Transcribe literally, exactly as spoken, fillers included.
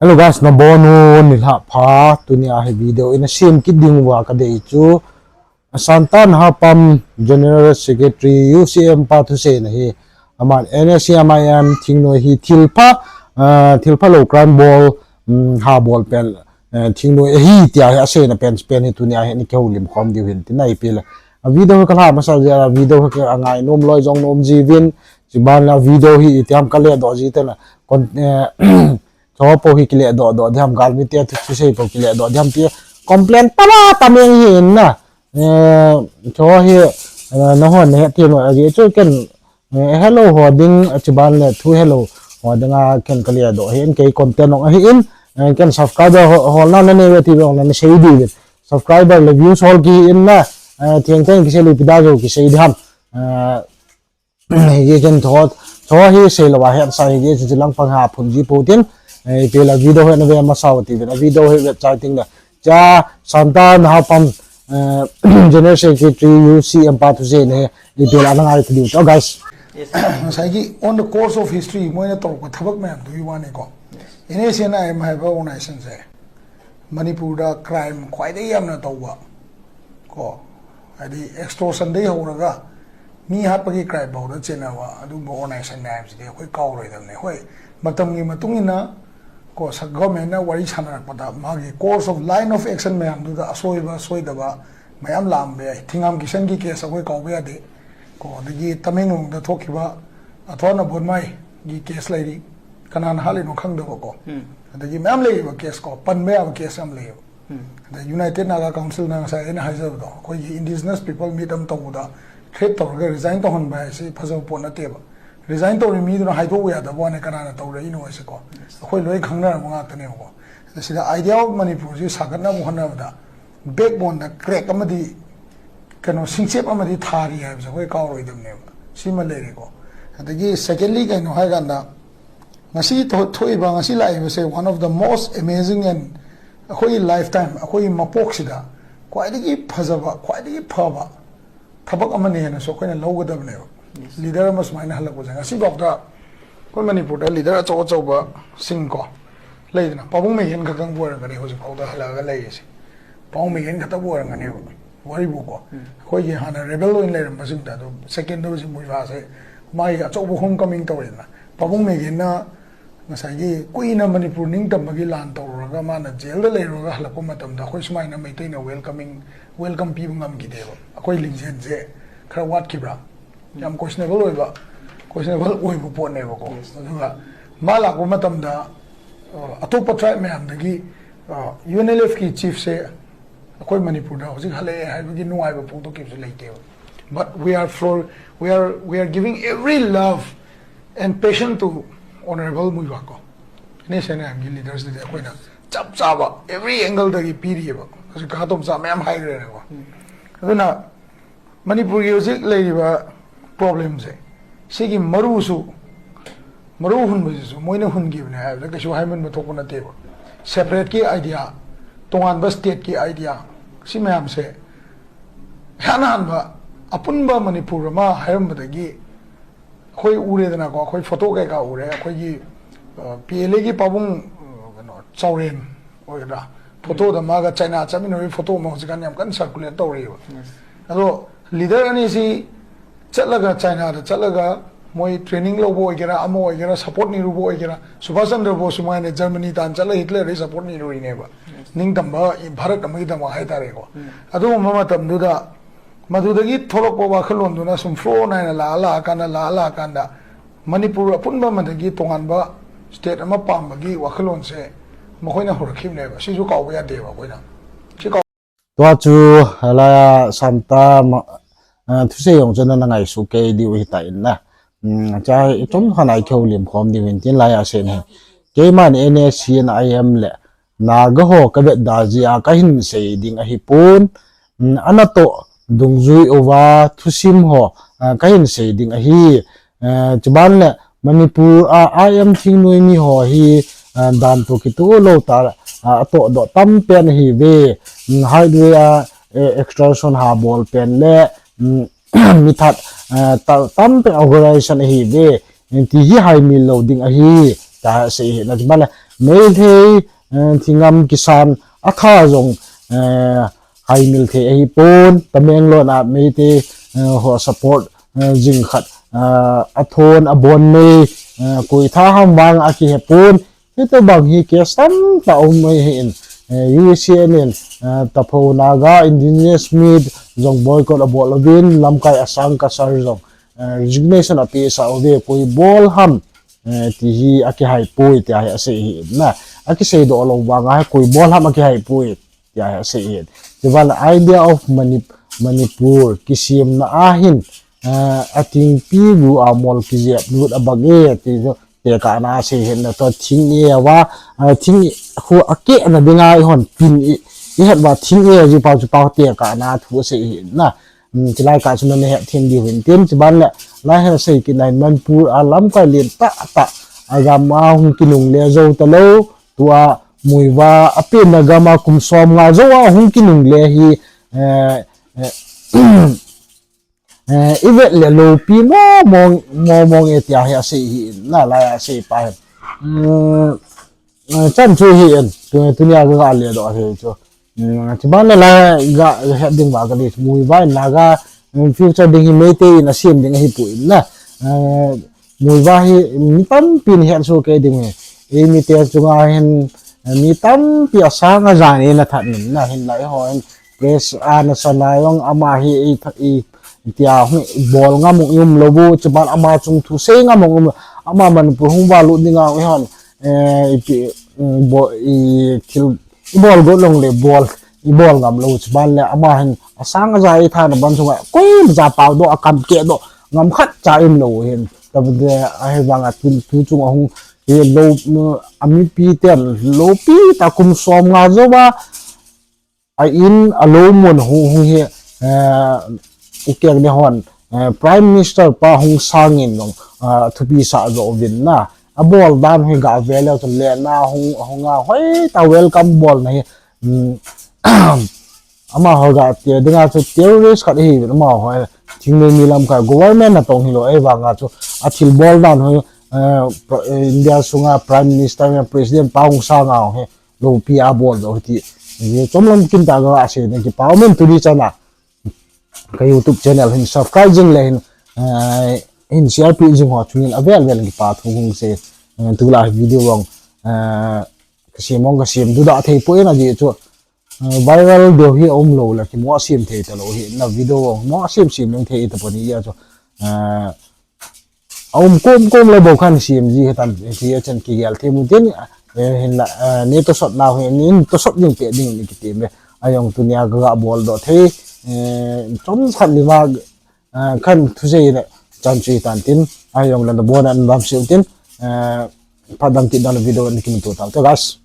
Hello guys, nabon un, nilhah pha. Tunia hi video ina sem kit ding uva kadei chu, Santa Nahapam General Secretary U C M pa thuseina hi, aman N S C M I M thingnoi hi thilpha, ah, thilpha lou crime bol, um, ha bol pen, eh, thingnoi ahi tia hi aseina pen, pen hi tunia hi nikihoulim khom diu hin tin ahi pile. A video hi kalha masa jeh a video hi ka ngai nom loi jong nom jiuvin, chuban le video hi itiam kale doh ji tena, kon-, eh, Cho po hi kile doh doh diham, galmi te thu, thusei po kile doh diham ti complain tama tameng hi in na. Eh, cho hi, eh, nahon nahet thei mo agi chu ken, eh, hello ho ding, eh, chuban le thu hello ho ding a ken kale doh hi in kei content ong ahi in, eh, ken subscriber ho, ho na na ne ve ti ve ong na na sei di ve. Subscriber le views hol ki in na, eh, thiang thiang kisei lu pida jo kisei diham. Eh, Hiji chen tho, tho hi sei lou a het sa hiji chu lang pang ha phun ji po tin, eh, ipi la video hi na ve masa u ti ve na video hi ve chai ting da. Cha Santa Nahapam, eh, General Secretary U C M pa thuseina hi ipi la na ngai tu cho guys. Yes. Ngasai ki on the course of history, moina tolpa thabak mayam tu iwani ko. Yes. N S C N I M haiba organization se. Manipur da crime khwaidai yamna tauba. Ko, haidi extortion dai houraga, mi hatpagi crime bauda chenna uva, adumba organization mayam sidi, akhoi kaoroi damne. Hoi, matamgi matunginna, ko, sa government na wari sanarakpada, magi course of line of action mayam duda, asoiba, soidaba, mayam lambe, Thingam Kishan ki case akhoi kaobe ade. Ko, adagi Tamenglong da thokiba, Athona Bonmai, ki case lairi, kanana hali no khangdaba ko. Hmm. Adagi mayam leiba case ko, panbe aba case am leiba. Hmm. The United Naga Council na sa ina haiza do. Akhoi indigenous people mi tam tau da. Threat tau ga resign tau hon ba si phaza po na te ba. Resign tau mi do hai do ya da bo ne kana na tau re ino se ko. Yes. Akhoi loi khang na mo nga ta ne ko. The si the idea of Manipur ji sa ga na mo na da. Backbone da crack amadi kano singchep amadi thari ya sa akhoi kaoroi damne ba. Si ma le re ko. Adagi secondly kaino hai ga na Ngasi tho-, thoiba, ngasi laiba se one of the most amazing and akhoi lifetime, akhoi mapok sida, khwaidagi phajaba, khwaidagi phaba thabak amani hena so akhoi na lou ga dab ne. Yes. Leader ama sumaina halak uja. Ngasi bok da, akhoi Manipur da leader achou achouba sing ko. Leidna, Pabung Meigin kha kang buar ngani ho jing ko da halaga lei si. Pabung Meigin kha ta buar ngani ho. Wari bu ko. Hmm. Akhoi ki hana rebel lo in leiram ba sing ta do. Second do sing mui ba se. Mai achouba homecoming tau ina. Pabung Meigin na, ngasai ki, kuina Manipur ningtam magi lan tau raga, mana jail da lei raga, halakpa matam da, akhoi sumaina Meitei na welcoming, welcome piba ngam ki de ba. Akhoi lingjen je, khara wat ki bra. Yam questionable oi ba. Questionable oi bu po ne ba ko. Yes. Aduga, ma lakpa matam da, uh, atopa tribe mayam dagi, uh, U N L F ki chief se, akhoi Manipur da, hojik hale, haiba ki nungai ba pung to ki su lei te ba. But we are for, we are, we are giving every love and passion to Honorable Muivah ko. N S C N I M ki leaders de akhoi na chap chapa every angle da ki pi ri ba. Kasi ka tom sa mayam hai re ko. Hmm. Aduna Manipur ki hojik lei ba problem se. Sigi maru su, maru hun ba su, moina hun ki ne hai, la ka su hai man ma thok na te ba. Separate ki idea, tongan ba state ki idea. Si mayam se. Hana han ba, apun ba Manipur ma hai ba da ki Akhoi ure dana ko, akhoi photo kei ka ure, akhoi ki, uh, P L A ki Pabung, uh, kano, Chauren, oi da. Photo da ma ga China chamin oi photo ma hojik kan yam kan circulate tau re ba. Yes. Ado, leader ani si chatlaga China da chatlaga, moi training lou bo oi kira, amo oi kira, support ni ru bo oi kira. Subhash Chandra Bose mai ne Germany tan chatla Hitler re support ni ru ne ba. Yes. Ningtam ba, i Bharat amai tam ba hai ta re ko. Hmm. Ado mama tam du da, Madudagi tholok pa wakhalon duna sum flow naina la la kana la la kanda Manipur apunba madagi tonganba state ama pambagi wakhalon se makhoina hurkhim neba. Sisu kau ya deba koina. Si kau. Tua chu la Santa ma, ah, thusei jong chu na ngai su kei diu hita in na. Hmm, cha i chom khana i kheu lim khom diu hin tin la ya se ne. Keiman N S C N I M le Naga ho ka vet da jia ka hin sei ding ahi pon, mm, ana to dungjui uva thusim ho, ah, ka hin sei ding ahi, eh, chuban le Manipur a I M thingnoi mi ho hi, ah, dan to kitu lo ta, ah, ato do tam pen ahi ve, mm, highway a, eh, extortion ha bol pen le, mm, mi that, eh, ta-, tam pen organization ahi ve, ti hi hai mi lo ding ahi, ta sei hi na chuban le, Meitei, eh, thingam kisan atha jong, eh, haimil thei ahipon, Tamenglong a Meitei, eh, ho support, eh, jing khat, eh, athon abon nei, eh, koi tha ham vang akihepon, hitobang hi case tamtah um ahin, eh, U C N in, eh, Taphou Naga Indigenous Meet jong boycott abol uvin, lamkai Asang Kasar jong, eh, resignation apeh sah uve, koi bol ham, eh, ti hi akihaipoi, tia hi asei ahin na. Akiseidoh lou vang a hi koi bol ham akihaipoi, tia hi asei ahin. Chuban Idea of Mani-, Manipur kisemna ahin, eh, athingpi gu a mol kijep lut abang e, ti chu tekahna asei ahin na, tua thing e a va, eh, thing khu akehna dinga eihon pin i, ihet uva thing e ji pau chu pau tekahna thu asei ahin na. Hmm, chulai kah chu nana het them diu hin tin, chuban le, lai hin asei kit na hin Manipur a lamkai lentah tah, agam a hung kinungle jou talou, tua Muivah a penna gam a kum som nga jou a hung kinungle hi, eh, eh, eh, ivet le loupi mo, mo, mo, mong e tia hi asei ahin na, lai a asei pa hin. Hmm, eh, chan chu ahin, tu, tunia kaga ledoh ahi chu. Hmm, chuban le lai ga het ding uva kati, Muivah in Naga, hmm, future ding hi Meitei in asem ding ahipoi na. Eh, Muivah hi mi tampin het soh kei ding ahi. Eimite chunga hin, eh, mi tampi asang aja in ana that in na, hinlah eiho hin press a nasa lai jong ama hi i, i, tia hung bol ngam u um lou bu, chuban ama chung thu sei ngam u um, ama Manipur hung valut dinga eihon, eh, ipi, mm, bo-, i thil ibol got long le bol, ibol ngam lou, chuban le ama hin asang aja i thana ban chunga koima ja pao doh, akam keh doh ngam khat cha um lou ahin. Tabang de ahivang a tu, tu chung a hung hi lou, mm, amipi ten loupi tah kum som nga jou a, a in a lou mun hung, hung hi, eh, ukeng ne hon, eh, Prime Minister pa hung sangin jong, eh, thupi sah jo uvin na. Abol dan hi ga ve leu chun le na hung, hung a hoi tah welcome bolna hi, mm, amaho ga ti dinga chu terrorist khat ahi, amaho hi thingnoi mi lamkai government natong hilou, ahivang a chu athil bol dan hi, eh, pro-, eh, India sunga Prime Minister, President pa hung sang a hi loupi abol jo ti. Ye chomlam kin tah ga asei na kipa umin, tuni chan a ka YouTube channel hin subscribe jing le hin, eh, hin share pi jing ho chungin avel vel kipa thu hung sei, eh, tulai video vang, eh, kasem mong kasem duda thei poi na ji chu, eh, viral deu hi aum lou le kimo asem thei talou hi na, video vang mo asem sem ning thei tapon ahi chu, eh, aum kom kom le bou khan sem ji hitan, ti a chan kigel thei mu tin, eh, hinlah, eh, nei tosot nau hi, nei tosot ding pe ding ni kiti me. Ajong tunia kaga bol doh thei, eh, chomkhat lima, eh, khan thusei le chan chu hitan tin, ajong le nabon a nadam sel tin, eh, phat dang kit dang video ni kimuto tau te, guys.